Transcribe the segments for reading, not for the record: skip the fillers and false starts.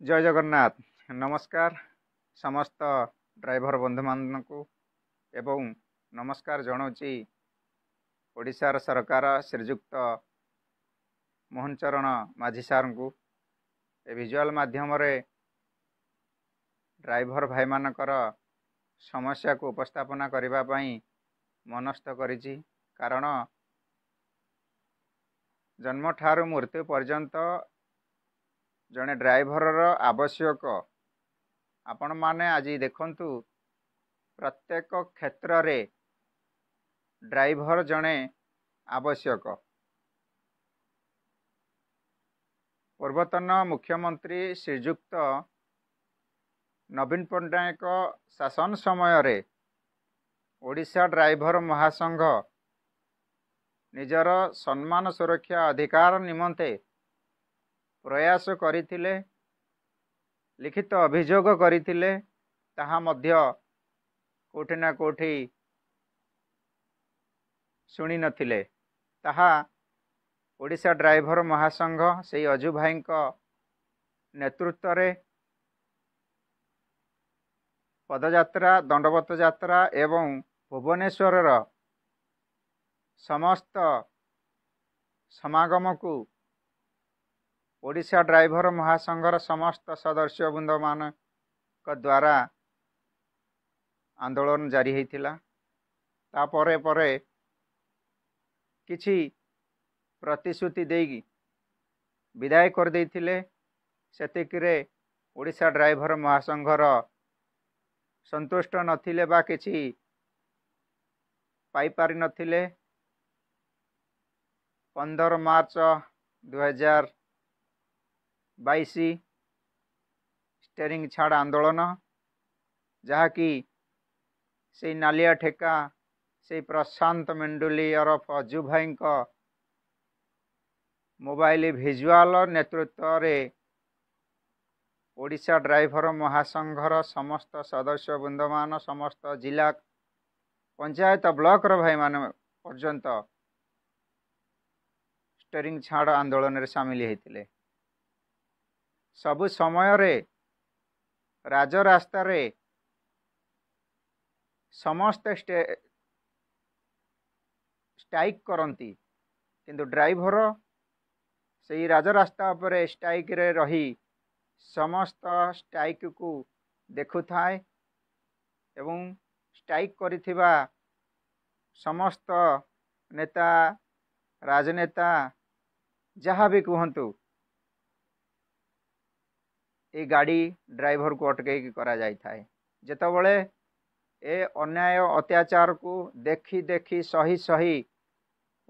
ଜୟ ଜଗନ୍ନାଥ। ନମସ୍କାର ସମସ୍ତ ଡ୍ରାଇଭର ବନ୍ଧୁମାନଙ୍କୁ ଏବଂ ନମସ୍କାର ଜଣାଉଛି ଓଡ଼ିଶାର ସରକାର ଶ୍ରୀଯୁକ୍ତ ମୋହନ ଚରଣ ମାଝୀ ସାର୍ଙ୍କୁ। ଏ ଭିଜୁଆଲ୍ ମାଧ୍ୟମରେ ଡ୍ରାଇଭର ଭାଇମାନଙ୍କର ସମସ୍ୟାକୁ ଉପସ୍ଥାପନା କରିବା ପାଇଁ ମନସ୍ଥ କରିଛି, କାରଣ ଜନ୍ମଠାରୁ ମୃତ୍ୟୁ ପର୍ଯ୍ୟନ୍ତ ଜଣେ ଡ୍ରାଇଭରର ଆବଶ୍ୟକ। ଆପଣମାନେ ଆଜି ଦେଖନ୍ତୁ, ପ୍ରତ୍ୟେକ କ୍ଷେତ୍ରରେ ଡ୍ରାଇଭର ଜଣେ ଆବଶ୍ୟକ। ପୂର୍ବତନ ମୁଖ୍ୟମନ୍ତ୍ରୀ ଶ୍ରୀଯୁକ୍ତ ନବୀନ ପଟ୍ଟନାୟକ ଶାସନ ସମୟରେ ଓଡ଼ିଶା ଡ୍ରାଇଭର ମହାସଂଘ ନିଜର ସମ୍ମାନ, ସୁରକ୍ଷା, ଅଧିକାର ନିମନ୍ତେ ପ୍ରୟାସ କରିଥିଲେ, ଲିଖିତ ଅଭିଯୋଗ କରିଥିଲେ। ତାହା ମଧ୍ୟ କେଉଁଠି ନା କେଉଁଠି ଶୁଣିନଥିଲେ। ତାହା ଓଡ଼ିଶା ଡ୍ରାଇଭର ମହାସଂଘ ସେଇ ଅଜୁ ଭାଇଙ୍କ ନେତୃତ୍ୱରେ ପଦଯାତ୍ରା, ଦଣ୍ଡବତ ଯାତ୍ରା ଏବଂ ଭୁବନେଶ୍ୱରର ସମସ୍ତ ସମାଗମକୁ ଓଡ଼ିଶା ଡ୍ରାଇଭର ମହାସଂଘର ସମସ୍ତ ସଦସ୍ୟବୃନ୍ଦମାନଙ୍କ ଦ୍ୱାରା ଆନ୍ଦୋଳନ ଜାରି ହୋଇଥିଲା। ତାପରେ ପରେ କିଛି ପ୍ରତିଶ୍ରୁତି ଦେଇକି ବିଦାୟ କରିଦେଇଥିଲେ। ସେତିକିରେ ଓଡ଼ିଶା ଡ୍ରାଇଭର ମହାସଂଘର ସନ୍ତୁଷ୍ଟ ନଥିଲେ ବା କିଛି ପାଇପାରିନଥିଲେ। 15 ମାର୍ଚ୍ଚ 2022 ଷ୍ଟେରିଂ ଛାଡ଼ ଆନ୍ଦୋଳନ, ଯାହାକି ସେଇ ନାଲିଆ ଠେକା, ସେଇ ପ୍ରଶାନ୍ତ ମେଣ୍ଡୁଲି ଅରଫ ଅଜୁ ଭାଇଙ୍କ ମୋବାଇଲ ଭିଜୁଆଲ ନେତୃତ୍ୱରେ ଓଡ଼ିଶା ଡ୍ରାଇଭର ମହାସଂଘର ସମସ୍ତ ସଦସ୍ୟ ବୃନ୍ଦମାନ, ସମସ୍ତ ଜିଲ୍ଲା, ପଞ୍ଚାୟତ, ବ୍ଲକର ଭାଇମାନେ ପର୍ଯ୍ୟନ୍ତ ଷ୍ଟେରିଂ ଛାଡ଼ ଆନ୍ଦୋଳନରେ ସାମିଲ ହୋଇଥିଲେ। ସବୁ ସମୟରେ ରାଜରାସ୍ତାରେ ସମସ୍ତେ ଷ୍ଟ୍ରାଇକ୍ କରନ୍ତି, କିନ୍ତୁ ଡ୍ରାଇଭର ସେଇ ରାଜରାସ୍ତା ଉପରେ ଷ୍ଟ୍ରାଇକ୍ରେ ରହି ସମସ୍ତ ଷ୍ଟ୍ରାଇକ୍କୁ ଦେଖୁଥାଏ ଏବଂ ଷ୍ଟ୍ରାଇକ୍ କରିଥିବା ସମସ୍ତ ନେତା, ରାଜନେତା ଯାହା ବି କୁହନ୍ତୁ, ଏଇ ଗାଡ଼ି ଡ୍ରାଇଭରକୁ ଅଟକେଇକି କରାଯାଇଥାଏ। ଯେତେବେଳେ ଏ ଅନ୍ୟାୟ ଅତ୍ୟାଚାରକୁ ଦେଖି ଦେଖି, ସହି ସହି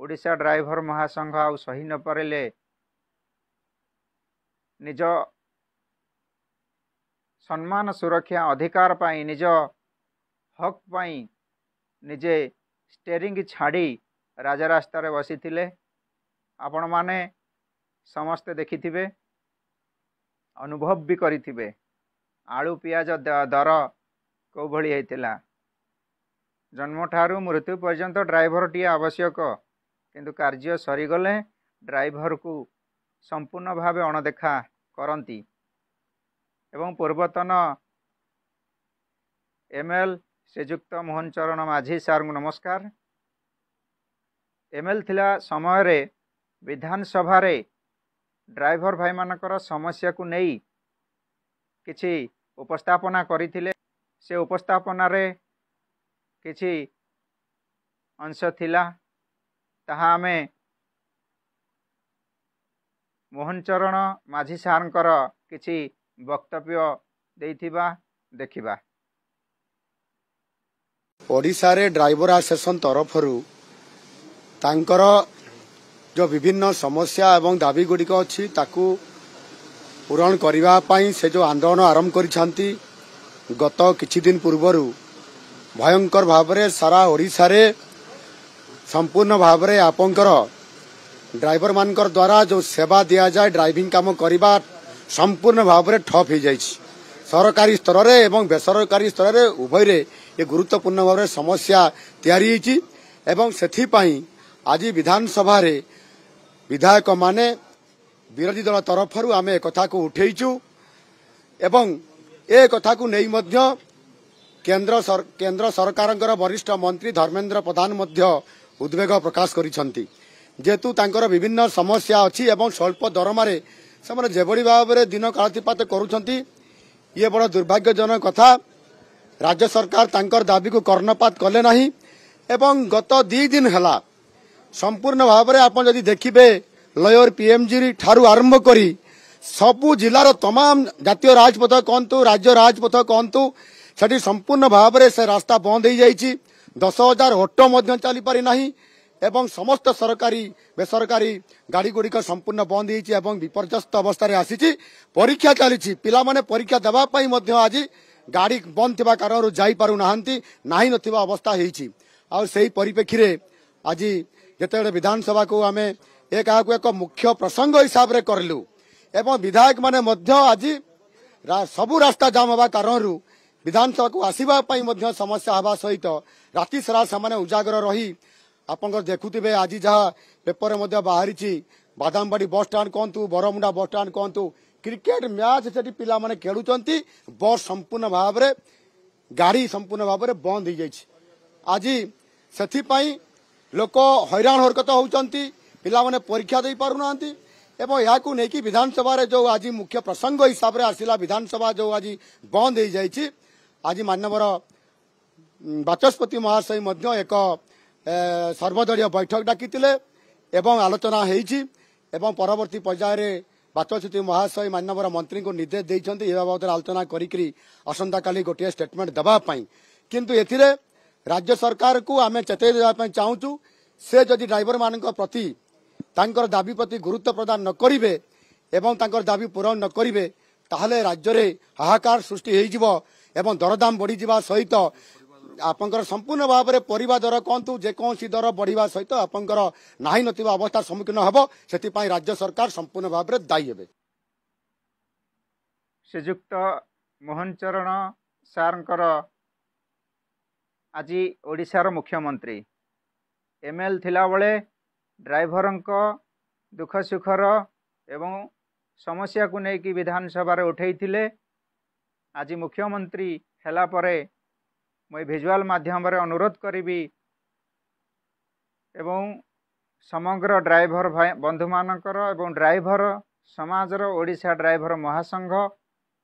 ଓଡ଼ିଶା ଡ୍ରାଇଭର ମହାସଂଘ ଆଉ ସହି ନପାରିଲେ, ନିଜ ସମ୍ମାନ, ସୁରକ୍ଷା, ଅଧିକାର ପାଇଁ, ନିଜ ହକ୍ ପାଇଁ ନିଜେ ଷ୍ଟେରିଂ ଛାଡ଼ି ରାଜରାସ୍ତାରେ ବସିଥିଲେ। ଆପଣମାନେ ସମସ୍ତେ ଦେଖିଥିବେ, ଅନୁଭବ ବି କରିଥିବେ, ଆଳୁ ପିଆଜ ଦର କେଉଁଭଳି ହେଇଥିଲା। ଜନ୍ମଠାରୁ ମୃତ୍ୟୁ ପର୍ଯ୍ୟନ୍ତ ଡ୍ରାଇଭରଟିଏ ଆବଶ୍ୟକ, କିନ୍ତୁ କାର୍ଯ୍ୟ ସରିଗଲେ ଡ୍ରାଇଭରକୁ ସମ୍ପୂର୍ଣ୍ଣ ଭାବେ ଅଣଦେଖା କରନ୍ତି। ଏବଂ ପୂର୍ବତନ ଏମ୍ ଏଲ୍ ଶ୍ରୀଯୁକ୍ତ ମୋହନ ଚରଣ ମାଝୀ ସାର୍ଙ୍କୁ ନମସ୍କାର। ଏମ୍ ଏଲ୍ ଥିଲା ସମୟରେ ବିଧାନସଭାରେ ଡ୍ରାଇଭର ଭାଇମାନଙ୍କର ସମସ୍ୟାକୁ ନେଇ କିଛି ଉପସ୍ଥାପନା କରିଥିଲେ। ସେ ଉପସ୍ଥାପନାରେ କିଛି ଅଂଶ ଥିଲା, ତାହା ଆମେ ମୋହନ ଚରଣ ମାଝୀ ସାର୍ଙ୍କର କିଛି ବକ୍ତବ୍ୟ ଦେଇଥିବା ଦେଖିବା। ଓଡ଼ିଶାରେ ଡ୍ରାଇଭର ଆସୋସିଏସନ ତରଫରୁ ତାଙ୍କର ଯେଉଁ ବିଭିନ୍ନ ସମସ୍ୟା ଏବଂ ଦାବି ଗୁଡ଼ିକ ଅଛି, ତାକୁ ପୂରଣ କରିବା ପାଇଁ ସେ ଯେଉଁ ଆନ୍ଦୋଳନ ଆରମ୍ଭ କରିଛନ୍ତି ଗତ କିଛି ଦିନ ପୂର୍ବରୁ, ଭୟଙ୍କର ଭାବରେ ସାରା ଓଡ଼ିଶାରେ ସମ୍ପୂର୍ଣ୍ଣ ଭାବରେ ଆପଣଙ୍କର ଡ୍ରାଇଭରମାନଙ୍କର ଦ୍ୱାରା ଯେଉଁ ସେବା ଦିଆଯାଏ, ଡ୍ରାଇଭିଂ କାମ କରିବା ସମ୍ପୂର୍ଣ୍ଣ ଭାବରେ ଠପ୍ ହେଇଯାଇଛି। ସରକାରୀ ସ୍ତରରେ ଏବଂ ବେସରକାରୀ ସ୍ତରରେ ଉଭୟରେ ଏ ଗୁରୁତ୍ୱପୂର୍ଣ୍ଣ ଭାବରେ ସମସ୍ୟା ତିଆରି ହେଇଛି ଏବଂ ସେଥିପାଇଁ ଆଜି ବିଧାନସଭାରେ ବିଧାୟକମାନେ ବିରୋଧୀ ଦଳ ତରଫରୁ ଆମେ ଏକଥାକୁ ଉଠେଇଛୁ। ଏବଂ ଏ କଥାକୁ ନେଇ ମଧ୍ୟ କେନ୍ଦ୍ର ସରକାରଙ୍କର ବରିଷ୍ଠ ମନ୍ତ୍ରୀ ଧର୍ମେନ୍ଦ୍ର ପ୍ରଧାନ ମଧ୍ୟ ଉଦ୍ବେଗ ପ୍ରକାଶ କରିଛନ୍ତି। ଯେହେତୁ ତାଙ୍କର ବିଭିନ୍ନ ସମସ୍ୟା ଅଛି ଏବଂ ସ୍ୱଳ୍ପ ଦରମାରେ ସେମାନେ ଯେଭଳି ଭାବରେ ଦିନ କାଳାତିପାତ କରୁଛନ୍ତି, ଇଏ ବଡ଼ ଦୁର୍ଭାଗ୍ୟଜନକ କଥା। ରାଜ୍ୟ ସରକାର ତାଙ୍କର ଦାବିକୁ କର୍ଣ୍ଣପାତ କଲେ ନାହିଁ ଏବଂ ଗତ 2 ଦିନ ହେଲା ସମ୍ପୂର୍ଣ୍ଣ ଭାବରେ ଆପଣ ଯଦି ଦେଖିବେ, ଲୋୟର ପିଏମ୍ଜି ଠାରୁ ଆରମ୍ଭ କରି ସବୁ ଜିଲ୍ଲାର ତମାମ ଜାତୀୟ ରାଜପଥ କହନ୍ତୁ, ରାଜ୍ୟ ରାଜପଥ କହନ୍ତୁ, ସେଠି ସମ୍ପୂର୍ଣ୍ଣ ଭାବରେ ସେ ରାସ୍ତା ବନ୍ଦ ହେଇଯାଇଛି। 10,000 ଅଟୋ ମଧ୍ୟ ଚାଲିପାରି ନାହିଁ ଏବଂ ସମସ୍ତ ସରକାରୀ ବେସରକାରୀ ଗାଡ଼ି ଗୁଡ଼ିକ ସମ୍ପୂର୍ଣ୍ଣ ବନ୍ଦ ହେଇଛି ଏବଂ ବିପର୍ଯ୍ୟସ୍ତ ଅବସ୍ଥାରେ ଆସିଛି। ପରୀକ୍ଷା ଚାଲିଛି, ପିଲାମାନେ ପରୀକ୍ଷା ଦେବା ପାଇଁ ମଧ୍ୟ ଆଜି ଗାଡ଼ି ବନ୍ଦ ଥିବା କାରଣରୁ ଯାଇପାରୁନାହାନ୍ତି, ନାହିଁ ନଥିବା ଅବସ୍ଥା ହେଇଛି। ଆଉ ସେହି ପରିପ୍ରେକ୍ଷୀରେ ଆଜି ଯେତେବେଳେ ବିଧାନସଭାକୁ ଆମେ ଏ କାହାକୁ ଏକ ମୁଖ୍ୟ ପ୍ରସଙ୍ଗ ହିସାବରେ କରିଲୁ ଏବଂ ବିଧାୟକମାନେ ମଧ୍ୟ ଆଜି ସବୁ ରାସ୍ତା ଜାମ୍ ହେବା କାରଣରୁ ବିଧାନସଭାକୁ ଆସିବା ପାଇଁ ମଧ୍ୟ ସମସ୍ୟା ହେବା ସହିତ ରାତି ସାରା ସେମାନେ ଉଜାଗର ରହି, ଆପଣଙ୍କର ଦେଖୁଥିବେ ଆଜି ଯାହା ପେପରରେ ମଧ୍ୟ ବାହାରିଛି, ବାଦାମବାଡ଼ି ବସଷ୍ଟାଣ୍ଡ କୁହନ୍ତୁ, ବରମୁଣ୍ଡା ବସଷ୍ଟାଣ୍ଡ କୁହନ୍ତୁ, କ୍ରିକେଟ ମ୍ୟାଚ୍ ସେଠି ପିଲାମାନେ ଖେଳୁଛନ୍ତି, ବସ୍ ସମ୍ପୂର୍ଣ୍ଣ ଭାବରେ, ଗାଡ଼ି ସମ୍ପୂର୍ଣ୍ଣ ଭାବରେ ବନ୍ଦ ହେଇଯାଇଛି ଆଜି। ସେଥିପାଇଁ ଲୋକ ହଇରାଣ ହରକତ ହେଉଛନ୍ତି, ପିଲାମାନେ ପରୀକ୍ଷା ଦେଇପାରୁନାହାନ୍ତି ଏବଂ ଏହାକୁ ନେଇକି ବିଧାନସଭାରେ ଯେଉଁ ଆଜି ମୁଖ୍ୟ ପ୍ରସଙ୍ଗ ହିସାବରେ ଆସିଲା, ବିଧାନସଭା ଯେଉଁ ଆଜି ବନ୍ଦ ହେଇଯାଇଛି, ଆଜି ମାନ୍ୟବର ବାଚସ୍ପତି ମହାଶୟ ମଧ୍ୟ ଏକ ସର୍ବଦଳୀୟ ବୈଠକ ଡାକିଥିଲେ ଏବଂ ଆଲୋଚନା ହେଇଛି ଏବଂ ପରବର୍ତ୍ତୀ ପର୍ଯ୍ୟାୟରେ ବାଚସ୍ପତି ମହାଶୟ ମାନ୍ୟବର ମନ୍ତ୍ରୀଙ୍କୁ ନିର୍ଦ୍ଦେଶ ଦେଇଛନ୍ତି ଏ ବାବଦରେ ଆଲୋଚନା କରିକିରି ଆସନ୍ତାକାଲି ଗୋଟିଏ ଷ୍ଟେଟମେଣ୍ଟ ଦେବା ପାଇଁ। କିନ୍ତୁ ଏଥିରେ ରାଜ୍ୟ ସରକାରକୁ ଆମେ ଚେତାଇ ଦେବା ପାଇଁ ଚାହୁଁଛୁ, ସେ ଯଦି ଡ୍ରାଇଭରମାନଙ୍କ ପ୍ରତି ତାଙ୍କର ଦାବି ପ୍ରତି ଗୁରୁତ୍ୱ ପ୍ରଦାନ ନ କରିବେ ଏବଂ ତାଙ୍କର ଦାବି ପୂରଣ ନ କରିବେ, ତାହେଲେ ରାଜ୍ୟରେ ହାହାକାର ସୃଷ୍ଟି ହେଇଯିବ ଏବଂ ଦରଦାମ ବଢ଼ିଯିବା ସହିତ ଆପଣଙ୍କର ସମ୍ପୂର୍ଣ୍ଣ ଭାବରେ ପରିବା ଦର କୁହନ୍ତୁ, ଯେକୌଣସି ଦର ବଢ଼ିବା ସହିତ ଆପଣଙ୍କର ନାହିଁ ନଥିବା ଅବସ୍ଥାର ସମ୍ମୁଖୀନ ହେବ। ସେଥିପାଇଁ ରାଜ୍ୟ ସରକାର ସମ୍ପୂର୍ଣ୍ଣ ଭାବରେ ଦାୟୀ ହେବେ। ଶ୍ରୀଯୁକ୍ତ ମୋହନ ଚରଣ ସାର୍ଙ୍କର ଆଜି ଓଡ଼ିଶାର ମୁଖ୍ୟମନ୍ତ୍ରୀ ଏମ୍ଏଲ୍ ଥିଲାବେଳେ ଡ୍ରାଇଭରଙ୍କ ଦୁଃଖ ସୁଖର ଏବଂ ସମସ୍ୟାକୁ ନେଇକି ବିଧାନସଭାରେ ଉଠେଇଥିଲେ। ଆଜି ମୁଖ୍ୟମନ୍ତ୍ରୀ ହେଲା ପରେ ମୁଁ ଭିଜୁଆଲ ମାଧ୍ୟମରେ ଅନୁରୋଧ କରିବି ଏବଂ ସମଗ୍ର ଡ୍ରାଇଭର ଭାଇ ବନ୍ଧୁମାନଙ୍କର ଏବଂ ଡ୍ରାଇଭର ସମାଜର ଓଡ଼ିଶା ଡ୍ରାଇଭର ମହାସଂଘ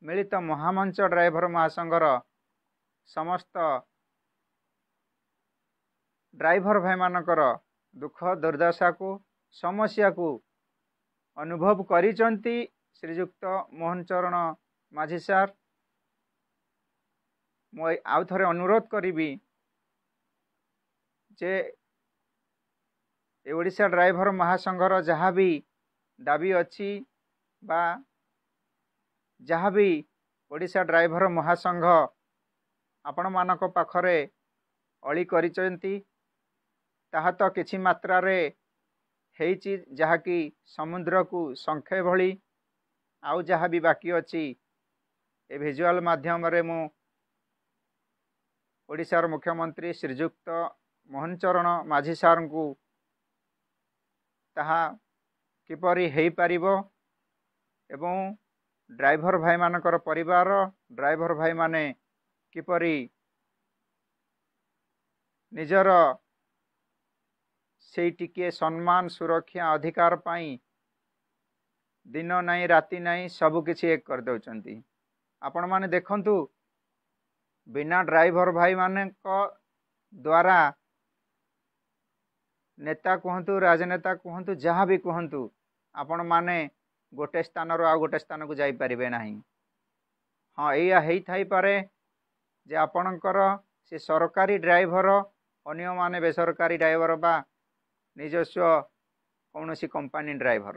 ମିଳିତ ମହାମଞ୍ଚ ଡ୍ରାଇଭର ମହାସଂଘର ସମସ୍ତ ଡ୍ରାଇଭର ଭାଇମାନଙ୍କର ଦୁଃଖ ଦୁର୍ଦ୍ଦଶାକୁ ସମସ୍ୟାକୁ ଅନୁଭବ କରିଛନ୍ତି ଶ୍ରୀଯୁକ୍ତ ମୋହନ ଚରଣ ମାଝୀ ସାର୍। ମୁଁ ଆଉ ଥରେ ଅନୁରୋଧ କରିବି ଯେ ଏ ଓଡ଼ିଶା ଡ୍ରାଇଭର ମହାସଂଘର ଯାହା ବି ଦାବି ଅଛି ବା ଯାହା ବି ଓଡ଼ିଶା ଡ୍ରାଇଭର ମହାସଂଘ ଆପଣମାନଙ୍କ ପାଖରେ ଅଳି କରିଛନ୍ତି, ତାହା ତ କିଛି ମାତ୍ରାରେ ହେଇଛି, ଯାହାକି ସମୁଦ୍ରକୁ ଶଙ୍ଖେ ଭଳି। ଆଉ ଯାହା ବି ବାକି ଅଛି ଏ ଭିଜୁଆଲ ମାଧ୍ୟମରେ ମୁଁ ଓଡ଼ିଶାର ମୁଖ୍ୟମନ୍ତ୍ରୀ ଶ୍ରୀଯୁକ୍ତ ମୋହନ ଚରଣ ମାଝୀ ସାର୍ଙ୍କୁ ତାହା କିପରି ହେଇପାରିବ ଏବଂ ଡ୍ରାଇଭର ଭାଇମାନଙ୍କର ପରିବାର ଡ୍ରାଇଭର ଭାଇମାନେ କିପରି ନିଜର ସେଇ ଟିକିଏ ସମ୍ମାନ ସୁରକ୍ଷା ଅଧିକାର ପାଇଁ ଦିନ ନାହିଁ ରାତି ନାହିଁ ସବୁକିଛି ଏକ କରିଦେଉଛନ୍ତି। ଆପଣମାନେ ଦେଖନ୍ତୁ, ବିନା ଡ୍ରାଇଭର ଭାଇମାନଙ୍କ ଦ୍ୱାରା ନେତା କୁହନ୍ତୁ, ରାଜନେତା କୁହନ୍ତୁ, ଯାହା ବି କୁହନ୍ତୁ, ଆପଣମାନେ ଗୋଟେ ସ୍ଥାନରୁ ଆଉ ଗୋଟେ ସ୍ଥାନକୁ ଯାଇପାରିବେ ନାହିଁ। ହଁ, ଏଇଆ ହେଇଥାଇପାରେ ଯେ ଆପଣଙ୍କର ସେ ସରକାରୀ ଡ୍ରାଇଭର, ଅନ୍ୟମାନେ ବେସରକାରୀ ଡ୍ରାଇଭର ବା ନିଜସ୍ୱ କୌଣସି କମ୍ପାନୀ ଡ୍ରାଇଭର।